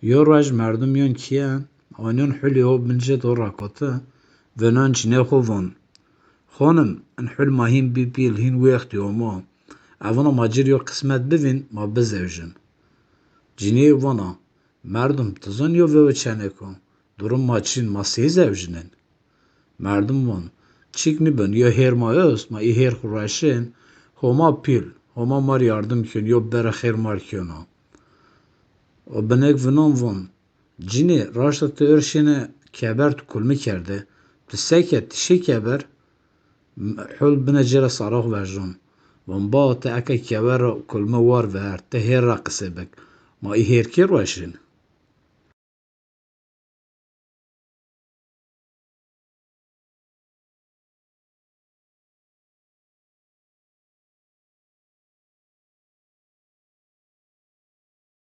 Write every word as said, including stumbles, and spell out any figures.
Yo ruej merdim yon kiyen, aniyon hulî ho bincê do rakoti, vênan cinê xo von: Xonim, in hul ma hîn bî pîl, hîn wextî Homa. Evina ma ci rê yo qismet bivîn, ma bizewjin. Cinîyê vana: Merdim, ti zon yo vewe çenêko, durum ma çin, ma sey zewjinên? Merdim von: Çîk nîbin, yo hêr ma est, ma î hêr xo rueşên, Homa pîl, Homa ma rê yardim kên, yo bere xêr ma rê kêna. O binêk vinon von: Cinî, raşta ti ör şêne keber, tu kulmi kerde. Tu seke, ti şê keber? Hul binê cêre sarax verjon. Von: Ba, ti eke keber ra kulmi war ver, ti hêr ra qisê bik. Ma î hêr kê rueşên?